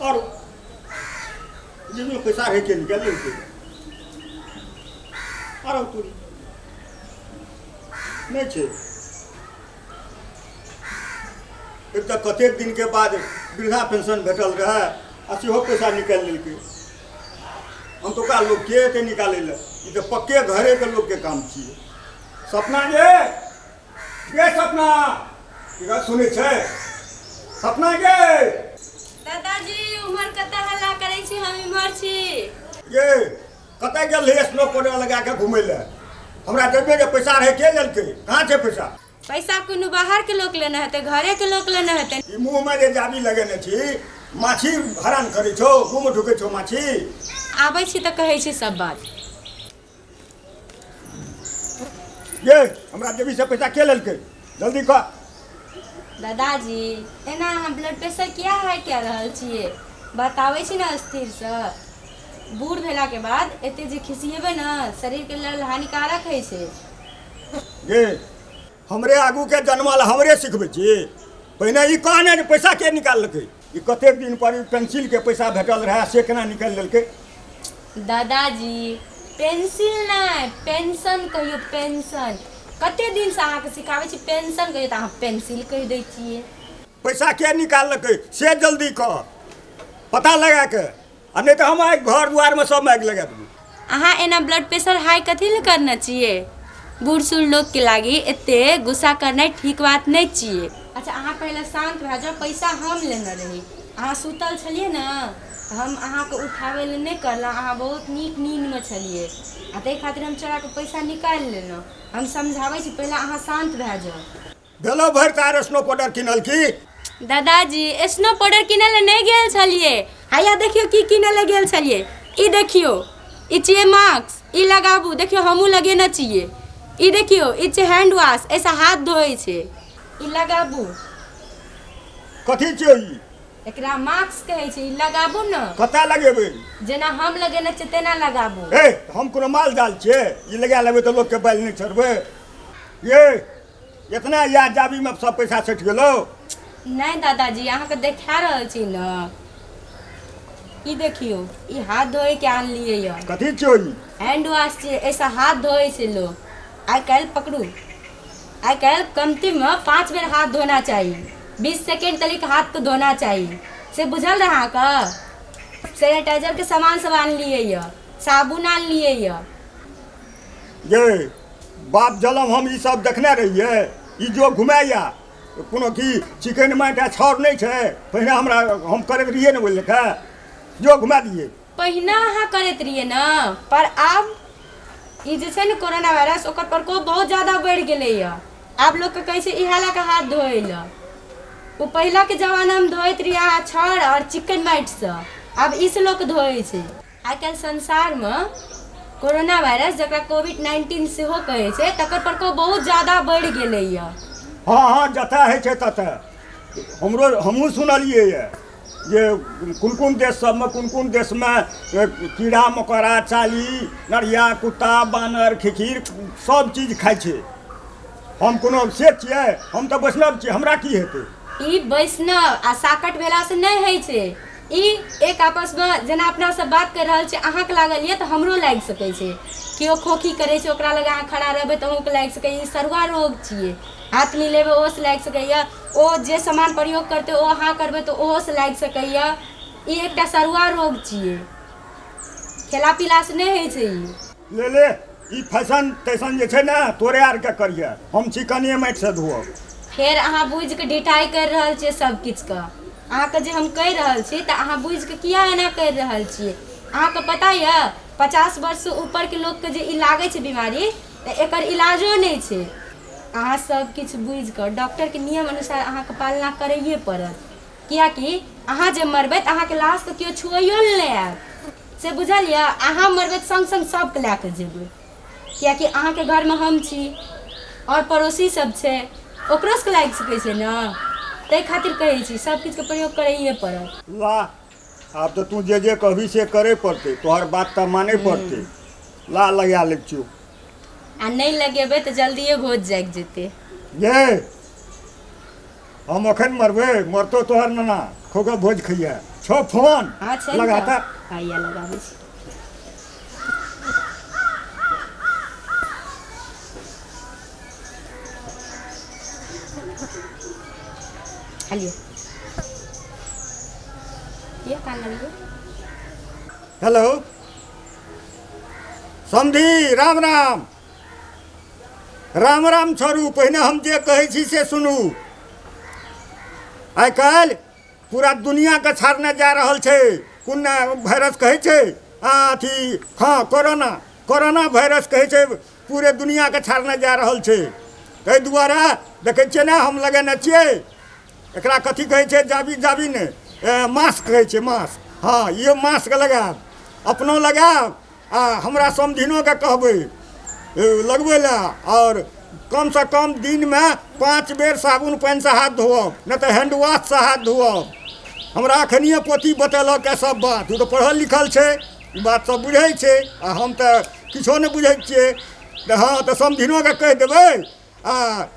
और जेबीमे पैसा रहै के निकालि लेलकै। आरो तोरी नहि छै। एक तऽ कतेक दिनके बाद वृद्धा पेंशन भेटल रहै आ सेहो पैसा निकालि लेलकै। हम तऽ ओकरा लोक के एतै निकालै लए, ई तऽ पक्के घरेके लोकके काम छियै। सपना गे, गे सपना, की बात सुनै छै? सपना गे। दादाजी उम्हर कतऽ हल्ला करै छी, हम इम्हर छी। गे कतऽ गेल रही स्नो पाउडर लगा के घुमै लए? हमरा जेबे जे पैसा रहै के लेलकै? कहाँ छै पैसा? पैसा कोनो बाहर के लोक लेने हेतै, घरे के लोक लेने हेतै। ई मुँह में जे जाबी लगेने छी, माछी हरान करै छौ, मुँह में ढुकै छौ माछी। आबै छी तऽ कहै छी सब बात। ये हमरा जेबी से पैसा के लेलकै? जल्दी कह। दादाजी एना अहाँ ब्लड प्रेशर किया हाई कए रहल छियै? बताबै छी ने स्थिरसँ। बूढ़ भेलाके बाद एते जे खिसिएबै ने शरीरके लेल हानिकारक होइ छै। गे हमरे आगूके जनमल हमरे सिखबै छी? पहिने ई कह ने जे पैसा के निकाललकै? ई कतेक दिन पर ई पेंसिलके पैसा भेटल रहए से केना निकालि लेलकै? दादाजी पेंसिल नहि पेंशन कहियौ, पेंशन। कते दिनसँ अहाँके सिखाबै छी पेंशन कहियौ तऽ अहाँ पेंसिल कहि दै छियै। पैसा के निकाललकै से जल्दी कह, पता लगा के, आ नहि तऽ हम आइ घर दुआरमे सब आगि लगा देबै। अहाँ एना ब्लड प्रेशर हाई कथी लए करने छियै? बूढ़ सूढ़ लोकके लागी एते गुस्सा करनाइ ठीक बात नहि छियै। अच्छा अहाँ पहिले शान्त भए जाउ, पैसा हम लेने रही। अहाँ सुतल छलियै ने तऽ हम अहाँके उठाबै लए नहि कहलहुँ, अहाँ बहुत नीक नींदमे छलियै आ ताहि खातिर हम चोराके पैसा निकालि लेलहुँ। हम समझाबै छी, पहिले अहाँ शान्त भए जाउ। भेलो भरि तार स्नो पाउडर किनल की? दादाजी स्नो पाउडर किनै लए नहि गेल छलियै। हैया देखियौ की किनै लए गेल छलियै। ई देखियौ, ई छियै मास्क, ई लगाबू। देखियौ हमहूँ लगेने छियै। ई देखियौ, ई छै हैंड वॉश, एहिसँ हाथ धोइ छै। ई लगाबू। कथी छियै ई? एकरा मास्क कहै छै। ई लगाबू ने। कतऽ लगेबै? जेना हम लगेने छियै तेना लगाबू। ए हम कोनो माल जाल छियै? ई लगा लेबै तऽ लोकके बालि नहि छोड़बै। ये इतना याद जाबी में सब पैसा सटि गेलो। नहीं दादाजी अहाँके देखा रहल छी ने। ई देखियौ, ई हाथ धोए के आनलियै यऽ। कथी छियौ ई? हैंड वॉश छियै, एहिसँ हाथ धोए छै लोक आइ काल्हि। पकड़ू, आइ काल्हि कमतीमे 5 बेर हाथ धोना चाही, 20 सेकेंड तलिक हाथके धोना चाही, से बुझल रहै अहाँके? सैनिटाइजरके सामान सब आनलियै यऽ, साबुन आनलियै यऽ। ये बाप जलम हम ई सब देखने रहियै। ई जो घुमाइया कोनो की चिकन माटि आ छाउर नहि छै? पहिने हमरा हम करैत रहियै ने ओहि लेखा, जो घुमा दियै। पहिने अहाँ करैत रहियै ने, पर आब ई जे छै ने कोरोना वायरस, ओकर प्रकोप बहुत ज्यादा बढ़ि गेलैया। आब लोकके कहै छै इएह लए कऽ हाथ धोए लए। ओ पहिलाके जमानामे धोइत रहियै अहाँ छाउर आओर चिकन माटिसँ, आब ई से लोक धोइ छै। आइ काल्हि संसारमे कोरोना वायरस, जकरा कोविड-19 सेहो कहै छै, तकर प्रकोप बहुत ज्यादा बढ़ि गेलैया। हँ हँ, जतऽ होइ छै ततऽ हमरो हमहूँ सुनलियै यऽ जे कोन कोन देश सबमे, कोन कोन देशमे कीड़ा मकोड़ा, चाली, नरिया, कुत्ता, बानर, खिखीर सब चीज खाइ छै। हम कोनो से छियै? हम तऽ वैष्णव छियै, हमरा की हेतै? ई वैष्णव आ साकट भेलासँ नहि होइ छै। ई एक आपसमे जेना अपना सब बात करि रहल छी, अहाँके लागल यऽ तऽ हमरो लागि सकै छै। केओ खोखी करै छै, ओकरा लग अहाँ खड़ा रहबै तऽ अहूँके लागि सकैए। ई सरुआ रोग छियै, हाथ मिलेबै ओहोसँ लागि सकैए। ओ जे सामान प्रयोग करतै ओ अहाँ करबै तऽ ओहोसँ लागि सकैए। ई एकटा सरुआ रोग छियै, खेला पीलासँ नहि होइ छै ई। ले ले, ई फैशन तैशन जे छै ने तोरे आरके करिहे, हम चिकनिए माटिसँ धोअब। फेर अहाँ बुझिकऽ ढिठाइ करि रहल छियै सब किछुके। अहाँके जे हम कहि रहल छी तऽ अहाँ बुझिकऽ किया एना करि रहल छियै? अहाँके पता यऽ 50 वर्षसँ ऊपरके लोकके जे ई लागै छै बीमारी तऽ एकर इलाजो नहि छै। अहाँ सब किछु बुझिकऽ डॉक्टरके नियम अनुसार अहाँके पालना करैए पड़त, किएकि अहाँ जे मरबै तऽ अहाँके लाशके केओ छुअइयो लए नहि आयत, से बुझल यऽ? अहाँ मरबै तऽ सङ्ग सङ्ग सबके लए कऽ जेबै, किएकि अहाँके घरमे हम छी आओर पड़ोसी सब छै, ओकरो सबके लागि सकै छै ने। ताहि खातिर कहै छी सब किछुके प्रयोग करैए पड़त। वाह, आब तऽ तू जे जे कहबी से करै पड़तै, तोहर बात तऽ मानै पड़तै। ला लगा लै छियौ। आ नहि लगेबै तऽ जल्दिए भोज जागि जेतै। ये हम अखन मरबै? मरतो तोहर नाना, खूब भोज खैहे। छो फोन? हाँ छै। लगातार आइया लगाबै छी। हेलो, ये कान लगिए। हेलो समधी, राम राम। राम राम छोड़ू, पहिने हम जे कहै छी से सुनू। आइ काल्हि पूरा दुनियाके छाड़ने जा रहल छै कोन वायरस कहै छै अथी, हँ कोरोना, कोरोना वायरस कहै छै, पूरे दुनियाके छाड़ने जा रहल छै। ताहि दुआरे देखै छियै ने हम लगेने छियै एकरा कथी कहै छै, जाबी जाबी ने मास्क कहै छै, मास्क। हँ इहो मास्क लगायब, अपनो लगायब आ हमरा समधिनोके कहबै लगबै लए। आओर कमसँ कम दिनमे 5 बेर साबुन पानिसँ हाथ धोअब, नहि तऽ हैंड वॉशसँ हाथ धोअब। हमरा एखनिए पोथी बतेलक सब बात, ओ तऽ पढ़ल लिखल छै, ई बात सब बुझै छै आ हम तऽ किछो नहि बुझै छियै। तऽ हँ तऽ समधिनोके कहि देबै, आ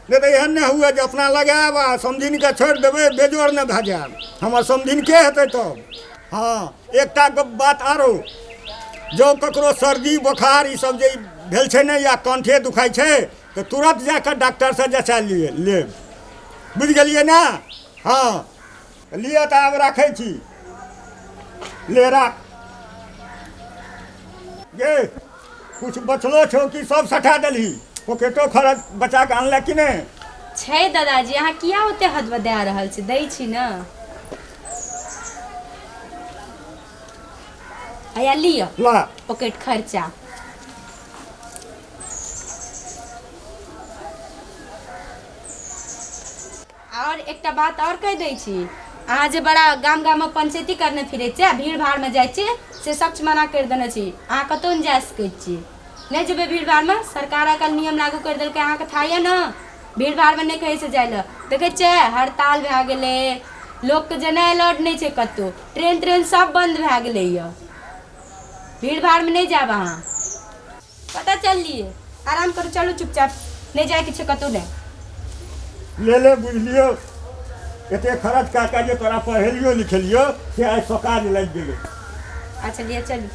नहि तऽ एहन नहि हुए जे अपना लगायब आ समधिनके छोड़ि देबै, बेजोड़ नहि भए जायब। हमर समधिन के हेतै तब? हँ एकटा बात आरो, जँ ककरो सर्दी बोखार ई सब जे भेल छै ने या कंठे दुखाइ छै तऽ तुरन्त जाकऽ डॉक्टरसँ जँचा लिए लेब, बुझि गेलियै ने? हँ लिअ तऽ आब राखै छी, ले राख। गे कुछ बचलो छौ कि सब सठा देलही? पॉकेटो खर्च बचा कऽ अनले कि नहि? छै दादाजी, अहाँ किया ओते हद दए रहल छी, दै छी ने। हैया लिअ ला पॉकेट खर्चा। और एकटा बात और कहि दै छी, अहाँ जे बड़ा गाम गाममे पंचायती करने फिरै छियै आ भीड़ भाड़मे जाइ छियै से सख्त मना करि देने छी। अहाँ कतहु नहि जा सकै छी, नहि जेबै भीड़ भाड़मे। सरकार आइ काल्हि नियम लागू करि देलकै, अहाँके थाह यऽ ने, भीड़ भाड़मे नहि कहै छै जाइ लए। देखै छियै हड़ताल भए गेलै, लोकके जेनाइ अलाउड नहि छै कतहु, ट्रेन त्रेन सब बन्द भए गेलै यऽ। भीड़ भाड़मे नहि जायब अहाँ, पता चललियै? आराम करू, चलू चुपचाप, नहि जायके छै कतहु नहि। ले ले बुझलियौ, एते खर्च कए कऽ जे तोरा पढ़ेलियौ लिखेलियौ से आइ सकाज लागि गेलै। अच्छा लिअ चलू।